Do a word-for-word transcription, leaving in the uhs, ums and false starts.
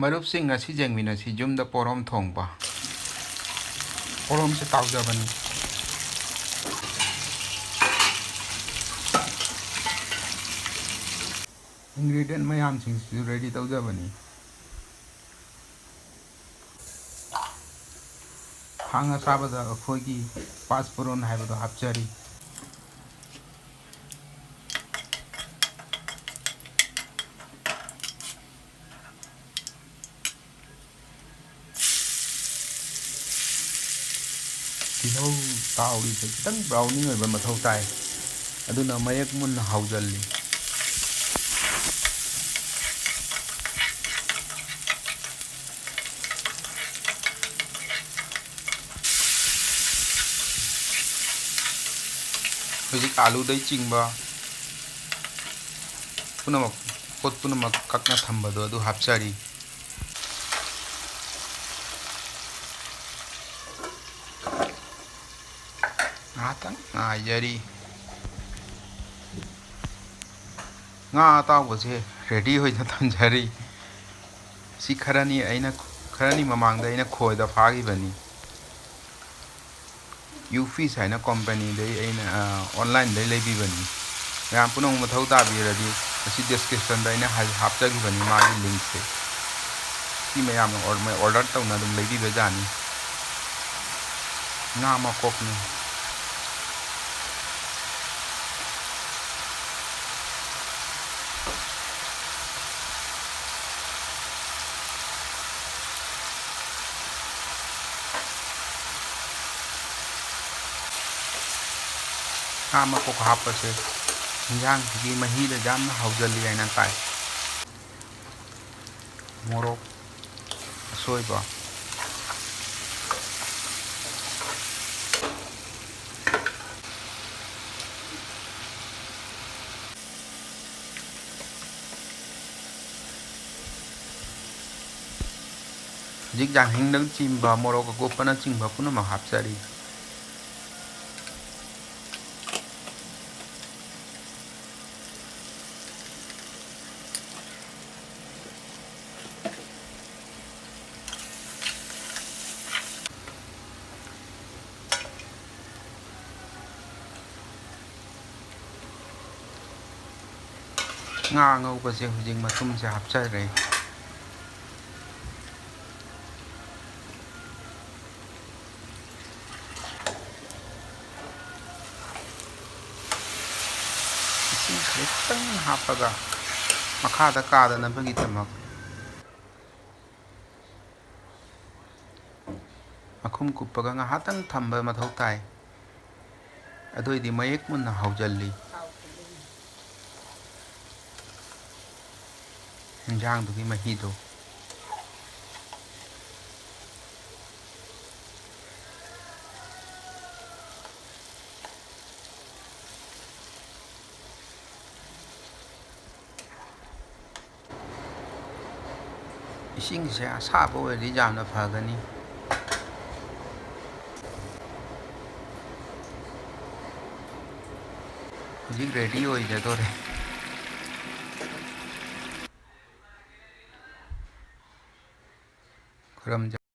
ꯃꯔꯨꯞꯁꯤꯡ, ꯉꯁꯤ ꯌꯦꯡꯃꯤꯟꯅꯁꯤ ꯌꯨꯝꯗ ꯄꯣꯔꯣꯝ ꯊꯣꯡꯕ꯫ ꯄꯣꯔꯣꯝꯁꯦ ꯇꯥꯎꯖꯕꯅꯤ꯫ Ingredient ꯃꯌꯥꯝꯁꯤꯡꯁꯤꯁꯨ ready ꯇꯧꯖꯕꯅꯤ꯫ ꯈꯥꯡ ꯑꯁꯥꯕꯗ ꯑꯩꯈꯣꯏꯒꯤ ꯄꯥꯁ ꯄꯨꯔꯣꯟ ꯍꯥꯏꯕꯗꯣ ꯍꯥꯞꯆꯔꯤ꯫ ꯇꯤꯜꯍꯧ ꯇꯥꯎꯔꯤꯁꯦ ꯈꯤꯇꯪ browning ꯑꯣꯏꯕ ꯃꯊꯧ ꯇꯥꯏ, ꯑꯗꯨꯅ ꯃꯌꯦꯛ ꯃꯨꯟꯅ ꯍꯧꯖꯤꯜꯂꯤ꯫ ꯍꯧꯖꯤꯛ ꯑꯥꯂꯨꯗꯩ ꯆꯤꯡꯕ ꯄꯨꯝꯅꯃꯛ, ꯄꯣꯠ ꯄꯨꯝꯅꯃꯛ ꯀꯛꯅ ꯊꯝꯕꯗꯣ ꯑꯗꯨ ꯍꯥꯞꯆꯔꯤ꯫ ꯉꯥꯏꯍꯥꯛꯇꯪ ꯉꯥꯏꯖꯔꯤ꯫ ꯉꯥ ꯑꯇꯥꯎꯕꯁꯦ ready ꯑꯣꯏꯅ ꯊꯝꯖꯔꯤ꯫ ꯁꯤ ꯈꯔꯅꯤ ꯑꯩꯅ, ꯈꯔꯅꯤ ꯃꯃꯥꯡꯗ ꯑꯩꯅ ꯈꯣꯏꯗ ꯐꯥꯈꯤꯕꯅꯤ꯫ ꯌꯨ ꯐꯤꯁ ꯍꯥꯏꯅ ꯀꯣꯝꯄꯅꯤꯗꯩ ꯑꯩꯅ, ꯑ, online-ꯗꯩ ꯂꯩꯕꯤꯕꯅꯤ꯫ ꯃꯌꯥꯝ ꯄꯨꯝꯅꯃꯛ ꯃꯊꯧ ꯇꯥꯕꯤꯔꯗꯤ ꯑꯁꯤ description-ꯗ ꯑꯩꯅ ꯍꯥꯏ-, ꯍꯥꯞꯆꯈꯤꯕꯅꯤ ꯃꯥꯒꯤ link-ꯁꯦ꯫ ꯁꯤ ꯃꯌꯥꯝꯅ ꯑꯣꯔ-, order ꯇꯧꯅ ꯑꯗꯨꯝ ꯂꯩꯕꯤꯕ ꯌꯥꯅꯤ꯫ ꯉꯥ ꯃꯀꯣꯛꯅꯤ꯫ ꯉꯥ ꯃꯀꯣꯛ ꯍꯥꯞꯄꯁꯦ ꯏꯟꯖꯥꯡꯁꯤꯒꯤ ꯃꯍꯤꯗ ꯌꯥꯝꯅ ꯍꯥꯎꯖꯜꯂꯤ ꯍꯥꯏꯅ ꯇꯥꯏ꯫ ꯃꯣꯔꯣꯛ ꯑꯁꯣꯏꯕ꯫ ꯍꯧꯖꯤꯛ ꯌꯥꯡꯍꯤꯡꯗꯪ ꯆꯤꯡꯕ, ꯃꯣꯔꯣꯛ ꯑꯀꯨꯞꯄꯅꯆꯤꯡꯕ ꯄꯨꯝꯅꯃꯛ ꯍꯥꯞꯆꯔꯤ꯫ ꯉꯥ ꯑꯉꯧꯕꯁꯦ ꯍꯧꯖꯤꯛ ꯃꯇꯨꯝꯁꯦ ꯍꯥꯞꯆꯔꯦ꯫ ꯏꯁꯤꯡ ꯈꯖꯤꯛꯇꯪ ꯍꯥꯞꯄꯒ ꯃꯈꯥꯗ ꯀꯥꯗꯅꯕꯒꯤꯗꯃꯛ꯫ ꯃꯈꯨꯝ ꯀꯨꯞꯄꯒ ꯉꯥꯏꯍꯥꯛꯇꯪ ꯊꯝꯕ ꯃꯊꯧ ꯇꯥꯏ꯫ ꯑꯗꯨꯑꯣꯏꯗꯤ ꯃꯌꯦꯛ ꯃꯨꯟꯅ ꯍꯧꯖꯤꯜꯂꯤ꯫ ꯏꯟꯖꯥꯡꯗꯨꯒꯤ ꯃꯍꯤꯗꯣ꯫ ꯏꯁꯤꯡꯁꯦ ꯑꯁꯥꯕ ꯑꯣꯏꯔꯗꯤ ꯌꯥꯝꯅ ꯐꯒꯅꯤ꯫ ꯍꯧꯖꯤꯛ ready ꯑꯣꯏꯖꯗꯣꯔꯦ꯫ ꯈꯨꯔꯨꯝꯖ-